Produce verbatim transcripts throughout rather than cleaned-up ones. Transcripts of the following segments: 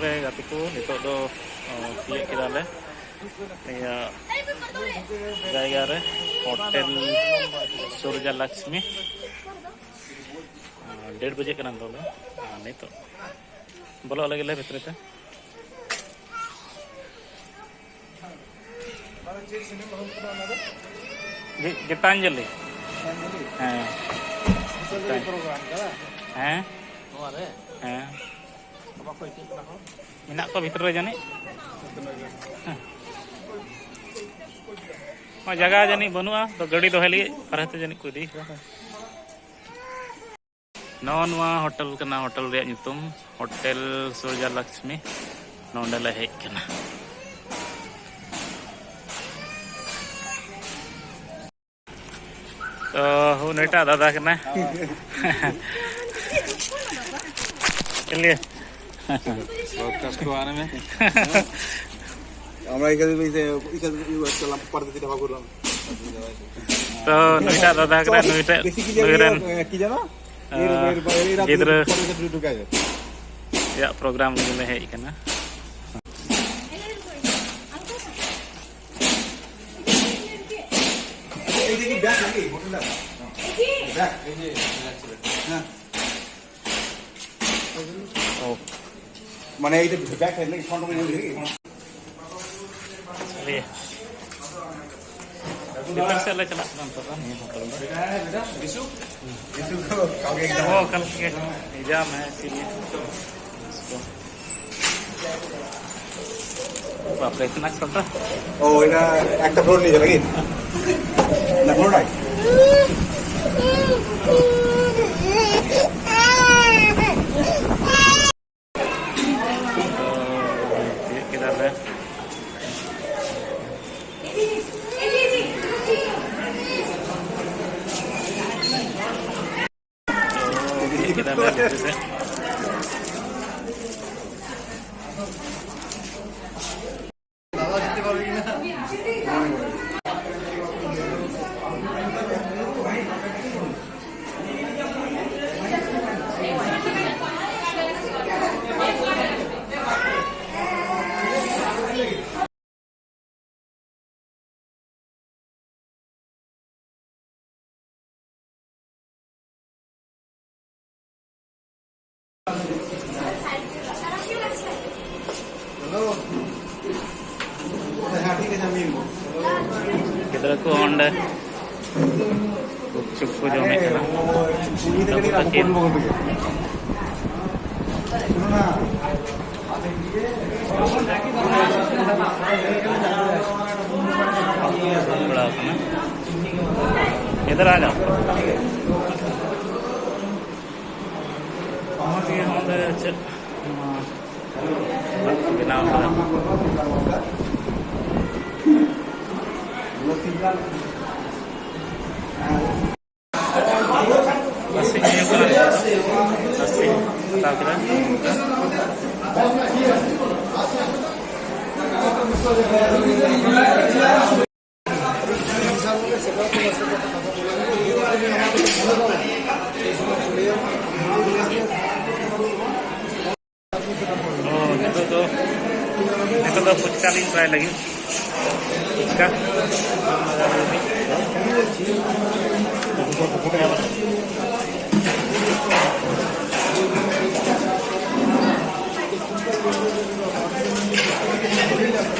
ᱨᱮ ᱜᱟᱛᱮ ᱠᱚ, ᱱᱤᱛᱚᱜ ᱫᱚ, ᱚ, ᱛᱤᱭᱳᱜ ᱠᱮᱫᱟ ᱞᱮ ᱱᱤᱭᱟᱹ ᱡᱟᱭᱜᱟ ᱨᱮ, ᱦᱳᱴᱮᱞ ᱥᱩᱨᱡᱟ ᱞᱟᱠᱥᱢᱤ᱾ ᱰᱮᱲ ᱵᱟᱡᱮ ᱠᱟᱱᱟ ᱱᱤᱛᱚᱜ ᱫᱚ᱾ ᱟᱨ ᱱᱤᱛᱚᱜ ᱵᱚᱞᱚᱜ ᱞᱟᱹᱜᱤᱫ ᱞᱮ ᱵᱷᱤᱛᱨᱤ ᱛᱮ᱾ ᱜᱤ-, ᱜᱤᱛᱟᱧᱡᱚᱞᱤ᱾ ᱦᱮᱸ᱾ ᱦᱮᱸ᱾ ᱦᱮᱸ᱾ ᱢᱮᱱᱟᱜ ᱠᱚᱣᱟ ᱵᱷᱤᱛᱨᱤ ᱨᱮ ᱡᱟᱹᱱᱤᱡ᱾ ᱦᱮᱸ᱾ ᱱᱚᱣᱟ ᱡᱟᱭᱜᱟ ᱡᱟᱹᱱᱤᱡ ᱵᱟᱹᱱᱩᱜᱼᱟ, ᱛᱚ ᱜᱟᱹᱰᱤ ᱫᱚᱦᱚᱭ ᱞᱟᱹᱜᱤᱫ ᱵᱟᱨᱦᱮ ᱛᱮ ᱡᱟᱹᱱᱤᱡ ᱠᱚ ᱤᱫᱤ ᱠᱟᱫᱟ᱾ ᱱᱚᱜᱼᱚ ᱱᱚᱣᱟ ᱦᱳᱴᱮᱞ ᱠᱟᱱᱟ, ᱦᱳᱴᱮᱞ ᱨᱮᱭᱟᱜ ᱧᱩᱛᱩᱢ ᱦᱳᱴᱮᱞ ᱥᱩᱨᱡᱟ ᱞᱟᱠᱥᱢᱤ᱾ ᱱᱚᱸᱰᱮ ᱞᱮ ᱦᱮᱡ ᱠᱟᱱᱟ᱾ ᱛᱚ, ᱱᱩᱭᱴᱟᱜ ᱫᱟᱫᱟ ᱠᱟᱱᱟ᱾ ᱪᱚᱞᱤᱭᱮ᱾ ব্রডকাস্ট কো আনে মে। আমরা এখানে ওই যে, এখানে ওই একটা লাম্প পার দিতে ঢাকা করলাম। তো, নুᱭᱴᱟᱜ ᱫᱟᱫᱟ ᱠᱟᱱᱟ, নুᱭᱴᱟᱜ, ᱱᱩᱭ ᱨᱮᱱ᱾ কি জানো? ᱟᱨ, ᱜᱤᱫᱽᱨᱟᱹ᱾ ᱨᱮᱭᱟᱜ ᱯᱨᱳᱜᱨᱟᱢ ᱨᱮᱜᱮ ᱞᱮ ᱦᱮᱡ ᱟᱠᱟᱱᱟ᱾ এই যে কি ব্যাগ নাকি? Hotel bag. ব্যাগ, এই যে, ব্যাগ ছিল। হ্যাঁ। ও। মানে এই যে ব্যাগ নাকি? ফ্রন্ট নাকি? ᱪᱚᱞᱤᱭᱮ᱾ ᱵᱷᱤᱛᱟᱹᱨ ᱥᱮᱫ ᱞᱮ ᱪᱟᱞᱟᱜ ᱠᱟᱱᱟ ᱱᱤᱛᱚᱜ ᱫᱚ, ᱱᱤᱭᱟᱹ ᱦᱳᱴᱮᱞ ᱫᱚ᱾ ও, কালকে এক্সাম আছে। ও, কালকে এক্সাম আছে। এই যে আমি আছি, নিয়ে। ᱵᱟᱯᱨᱮ, ᱤᱛᱱᱟ ᱪᱷᱳᱴᱟ᱾ ও, এটা একটা ফ্লোর নিয়ে যাবে কি? না, পুরোটাই? ᱛᱤᱭᱳᱜ ᱠᱮᱫᱟ ᱞᱮ᱾ ᱛᱤᱭᱳᱜ ᱠᱮᱫᱟ ᱞᱮ ᱵᱷᱤᱛᱨᱤ ᱥᱮᱫ᱾ ᱜᱤᱫᱽᱨᱟᱹ ᱠᱚ ᱚᱸᱰᱮ ᱜᱩᱯᱪᱩᱯ ᱠᱚ ᱡᱚᱢᱮᱫ ᱠᱟᱱᱟ᱾ ᱵᱟᱹᱵᱩ ᱛᱟᱹᱠᱤᱱ᱾ ᱵᱟᱲᱟ ᱟᱠᱟᱱᱟ᱾ ᱤᱫᱷᱟᱨ ᱟ ᱡᱟᱣ᱾ ᱚᱱᱟ ᱛᱮᱜᱮ ᱱᱚᱰᱮ ᱪᱮᱫ ᱱᱚᱣᱟ ᱚᱲᱟᱜ ᱠᱚ ᱵᱮᱱᱟᱣ ᱠᱟᱫᱟ᱾ ᱞᱟᱥᱮ ᱦᱩᱭᱩᱜ ᱠᱟᱱᱟ᱾ ᱞᱟᱥᱮ ᱦᱟᱛᱟᱣ ᱠᱮᱫᱟ᱾ ᱚ, ᱱᱤᱛᱚᱜ ᱫᱚ, ᱱᱤᱛᱚᱜ ᱫᱚ ᱯᱷᱩᱪᱠᱟ ᱞᱤᱧ ᱴᱨᱟᱭ ᱞᱟᱹᱜᱤᱫ᱾ ᱯᱷᱩᱪᱠᱟ᱾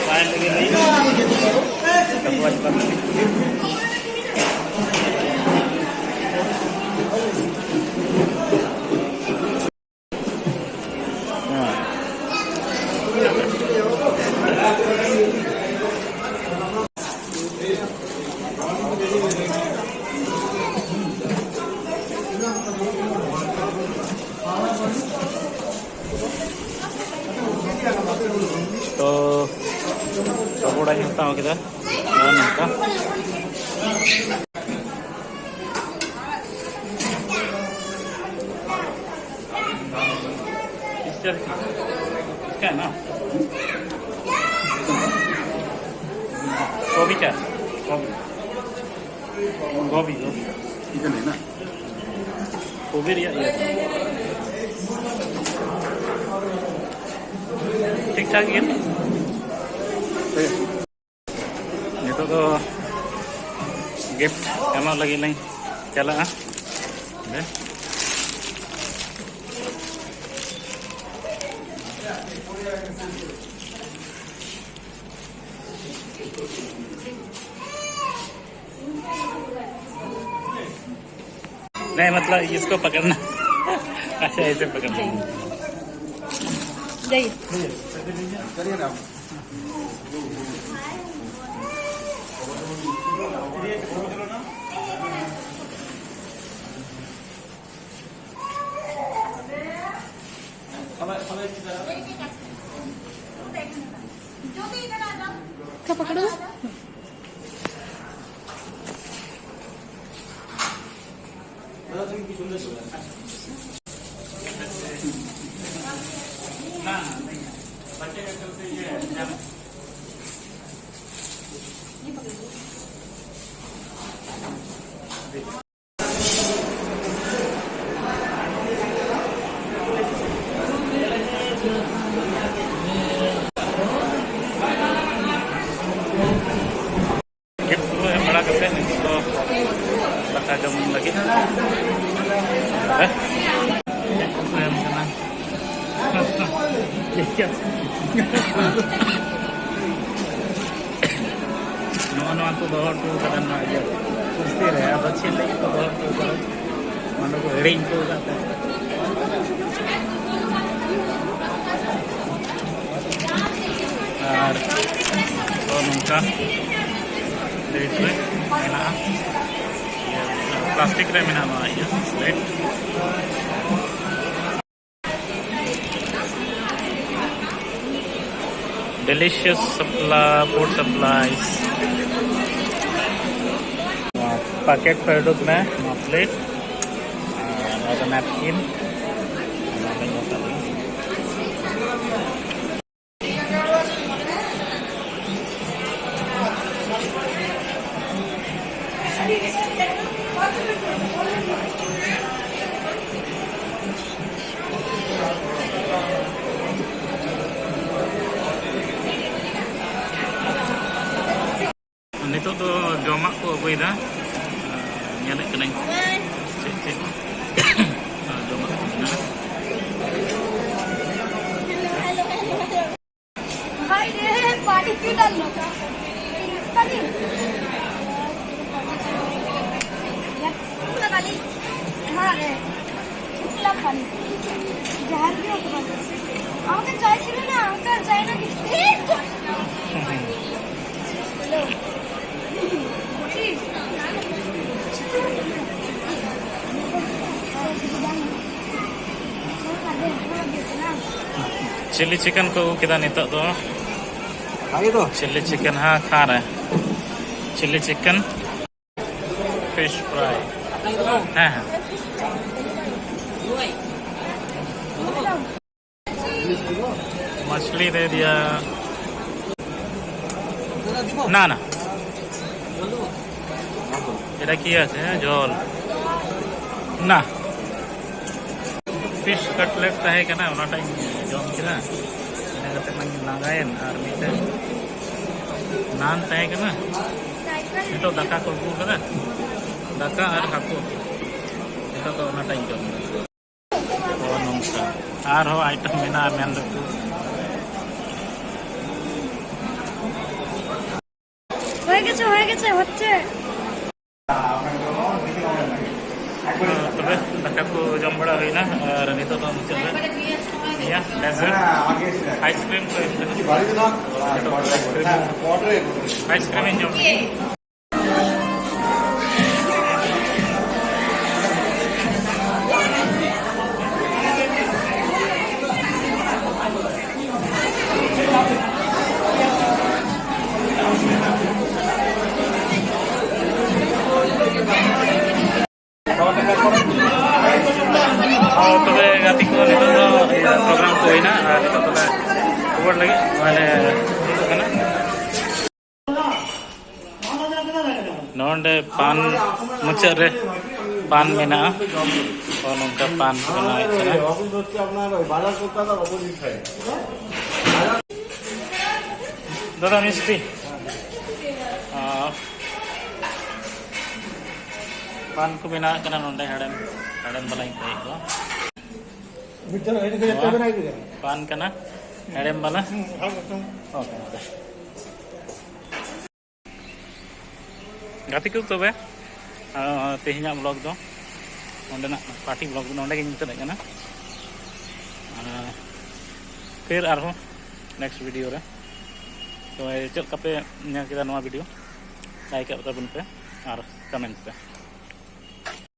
ᱴᱨᱟᱭ ᱞᱟᱹᱜᱤᱫ ᱞᱤᱧ᱾ ᱛᱚ, ᱯᱟᱠᱚᱲᱟᱧ ᱦᱟᱛᱟᱣ ᱠᱮᱫᱟ᱾ ᱱᱚᱜᱼᱚ ᱱᱚᱝᱠᱟ᱾ इसका है ना? गोभी क्या? गोभी। गोभी, गोभी। इधर है ना? गोभी रिया, ये। ठीक ठाक ये। ᱱᱤᱛᱚᱜ ᱫᱚ ᱜᱤᱯᱷᱴ ᱮᱢᱚᱜ ᱞᱟᱹᱜᱤᱫ ᱞᱤᱧ ᱪᱟᱞᱟᱜᱼᱟ᱾ ᱚᱸᱰᱮ᱾ नहीं, मतलब इसको पकड़ना। अच्छा, ऐसे पकड़ना। जाइए। क्या पकड़ो? ᱜᱤᱯᱷᱴ ᱠᱚ ᱮᱢ ᱵᱟᱲᱟ ᱠᱟᱛᱮ ᱱᱤᱛᱚᱜ ᱫᱚ ᱫᱟᱠᱟ ᱡᱚᱢ ᱞᱟᱹᱜᱤᱫ᱾ ᱦᱮᱸ? ᱪᱮᱫ ᱠᱚᱠᱚ ᱮᱢ ᱠᱟᱱᱟ? ᱱᱚᱜᱼᱚ ᱱᱚᱣᱟ ᱠᱚ ᱫᱚᱦᱚ ᱦᱚᱴᱚ ᱠᱟᱫᱟ ᱱᱚᱣᱟ ᱤᱭᱟᱹ ᱠᱩᱨᱥᱤ ᱨᱮ, ᱟᱫᱚ ᱪᱮᱫ ᱞᱟᱹᱜᱤᱫ ᱠᱚ ᱫᱚᱦᱚ ᱦᱚᱴᱚ ᱠᱟᱫᱟ? ᱚᱱᱟ ᱫᱚᱠᱚ ᱦᱤᱲᱤᱧ ᱦᱚᱴᱚ ᱠᱟᱫ ᱛᱟᱦᱮᱸᱫ᱾ ᱟᱨ ᱛᱚ ᱱᱚᱝᱠᱟ ᱯᱞᱮᱴ ᱨᱮ ᱢᱮᱱᱟᱜᱼᱟ, ᱤᱭᱟᱹ, ᱯᱞᱟᱥᱴᱤᱠ ᱨᱮ ᱢᱮᱱᱟᱜᱼᱟ ᱱᱚᱣᱟ ᱤᱭᱟᱹ plate. Delicious supply, food supplies. ᱱᱚᱣᱟ ᱯᱮᱠᱮᱴ ᱯᱮ ᱩᱰᱩᱠ ᱢᱮ, ᱱᱚᱣᱟ ᱯᱞᱮᱴ, ᱟᱨ ᱱᱚᱣᱟ ᱫᱚ ᱱᱮᱯᱠᱤᱱ᱾ ᱱᱚᱣᱟ ᱫᱚ ᱧᱮᱞ ᱠᱟᱜ ᱞᱤᱧ᱾ ᱱᱤᱛᱚᱜ ᱫᱚ ᱡᱚᱢᱟᱜ ᱠᱚ ᱟᱹᱜᱩᱭᱮᱫᱟ, ᱧᱮᱞᱮᱫ ᱠᱟᱹᱱᱟᱹᱧ ᱪᱮᱫ ᱪᱮᱫ ᱡᱚᱢᱟᱜ ᱠᱚ ᱢᱮᱱᱟᱜᱼᱟ᱾ ᱪᱮᱫ ᱟᱞᱚ? ᱠᱟᱹᱞᱤ? ᱠᱟᱹᱞᱤ? ᱦᱮᱸ ᱨᱮ᱾ ᱪᱮᱫ ᱞᱟ ᱠᱟᱹᱞᱤ? ᱡᱟᱦᱟᱸ ᱨᱮᱜᱮ ᱦᱚᱸ ᱵᱟᱝ᱾ আমাকে চাইছিল না, আমাকে আর চাই না কিছু। এই তো। হ্যালো। ᱪᱤᱞᱤ ᱪᱤᱠᱮᱱ ᱠᱚ ᱟᱹᱜᱩ ᱠᱮᱫᱟ ᱱᱤᱛᱚᱜ ᱫᱚ᱾ ᱟᱜᱮ ᱫᱚ᱾ ᱪᱤᱞᱤ ᱪᱤᱠᱮᱱ, ᱦᱮᱸ, ᱠᱷᱟᱱ ᱨᱮ᱾ ᱪᱤᱞᱤ ᱪᱤᱠᱮᱱ, ᱯᱷᱤᱥ ᱯᱷᱨᱟᱭ᱾ ᱦᱮᱸ, ᱦᱮᱸ᱾ मछली दे दिया। না, না। এটা কি আছে? হ্যাঁ, জল। না। ফিশ কাটলেট ᱛᱟᱦᱮᱸ ᱠᱟᱱᱟ, ᱚᱱᱟᱴᱟᱜ ᱤᱧ ᱡᱚᱢ ᱠᱮᱫᱟ᱾ ᱤᱱᱟᱹ ᱠᱟᱛᱮ ᱢᱟᱧ ᱞᱟᱸᱜᱟᱭᱮᱱ᱾ ᱟᱨ ᱢᱤᱫᱴᱮᱱ ᱱᱟᱱ ᱛᱟᱦᱮᱸ ᱠᱟᱱᱟ᱾ ᱱᱤᱛᱚᱜ ᱫᱟᱠᱟ ᱠᱚ ᱟᱹᱜᱩ ᱠᱟᱫᱟ, ᱫᱟᱠᱟ ᱟᱨ ᱦᱟᱹᱠᱩ᱾ ᱱᱤᱛᱚᱜ ᱫᱚ ᱚᱱᱟᱴᱟᱜ ᱤᱧ ᱡᱚᱢ ᱮᱫᱟ᱾ ᱱᱚᱜᱼᱚ ᱱᱚᱝᱠᱟ ᱟᱨᱦᱚᱸ ᱟᱭᱴᱮᱢ ᱢᱮᱱᱟᱜᱼᱟ, ᱢᱮᱱ ᱫᱟᱠᱚ᱾ হয়ে গেছে, হয়ে গেছে, হচ্ছে। ᱛᱚᱵᱮ ᱫᱟᱠᱟ ᱠᱚ ᱡᱚᱢ ᱵᱟᱲᱟ ᱦᱩᱭᱱᱟ ᱟᱨ ᱱᱤᱛᱚᱜ ᱫᱚ ᱢᱩᱪᱟᱹᱫ ᱨᱮ ᱱᱤᱭᱟᱹ ᱰᱮᱡᱟᱨᱴ ᱟᱭᱤᱥᱠᱨᱤᱢ ᱠᱚ ᱮᱢ ᱠᱟᱱᱟ᱾ ᱱᱤᱛᱚᱜ ᱫᱚ ᱟᱭᱤᱥᱠᱨᱤᱢ, ᱟᱭᱤᱥᱠᱨᱤᱢ ᱤᱧ ᱡᱚᱢ ᱞᱟᱹᱜᱤᱫ᱾ ᱦᱚᱸ, ᱛᱚᱵᱮ ᱜᱟᱛᱮ ᱠᱚ, ᱱᱤᱛᱚᱜ ᱫᱚ ᱤᱭᱟᱹ ᱯᱨᱳᱜᱨᱟᱢ ᱠᱚ ᱦᱩᱭᱱᱟ ᱟᱨ ᱱᱤᱛᱚᱜ ᱫᱚᱞᱮ ᱨᱩᱣᱟᱹᱲ ᱞᱟᱹᱜᱤᱫ ᱱᱚᱜᱼᱚᱭ ᱞᱮ ᱩᱰᱩᱠᱚᱜ ᱠᱟᱱᱟ᱾ ᱱᱚᱰᱮ ᱯᱟᱱ, ᱢᱩᱪᱟᱹᱫ ᱨᱮ ᱯᱟᱱ ᱢᱮᱱᱟᱜᱼᱟ᱾ ᱛᱚ, ᱱᱚᱝᱠᱟ ᱯᱟᱱ ᱠᱚ ᱵᱮᱱᱟᱣᱮᱫ ᱠᱟᱱᱟ᱾ ᱫᱟᱫᱟ, ᱢᱤᱥᱴᱤ᱾ ᱟᱨ ᱯᱟᱱ ᱠᱚ ᱵᱮᱱᱟᱣᱮᱫ ᱠᱟᱱᱟ ᱱᱚᱰᱮ, ᱦᱮᱲᱮᱢ, ᱦᱮᱲᱮᱢ ᱵᱟᱞᱟᱧ ᱠᱚᱭᱮᱫ ᱠᱚᱣᱟ᱾ ᱱᱚᱣᱟ ᱯᱟᱱ ᱠᱟᱱᱟ, ᱦᱮᱲᱮᱢ ᱵᱟᱞᱟ᱾ ᱦᱩᱸ, ᱦᱮᱲᱮᱢ ᱵᱟᱞᱟ᱾ Okay, okay. ᱜᱟᱛᱮ ᱠᱚ, ᱛᱚᱵᱮ ᱟᱨ ᱛᱮᱦᱮᱧᱟᱜ ᱵᱞᱚᱜ ᱫᱚ ᱱᱚᱸᱰᱮᱱᱟᱜ ᱯᱟᱨᱴᱤ ᱵᱞᱚᱜ ᱫᱚ ᱱᱚᱸᱰᱮ ᱜᱤᱧ ᱢᱩᱪᱟᱹᱫᱮᱫ ᱠᱟᱱᱟ᱾ ᱟᱨ ᱯᱷᱤᱨ ᱟᱨᱦᱚᱸ ᱱᱮᱠᱥᱴ ᱵᱷᱤᱰᱤᱭᱳ ᱨᱮ᱾ ᱛᱚᱵᱮ ᱪᱮᱫ ᱞᱮᱠᱟ ᱯᱮ ᱧᱮᱞ ᱠᱮᱫᱟ ᱱᱚᱣᱟ ᱵᱷᱤᱰᱤᱭᱳ, ᱞᱟᱭᱤᱠ ᱟᱜ ᱛᱟᱵᱚᱱ ᱯᱮ ᱟᱨ ᱠᱚᱢᱮᱱᱴ ᱯᱮ᱾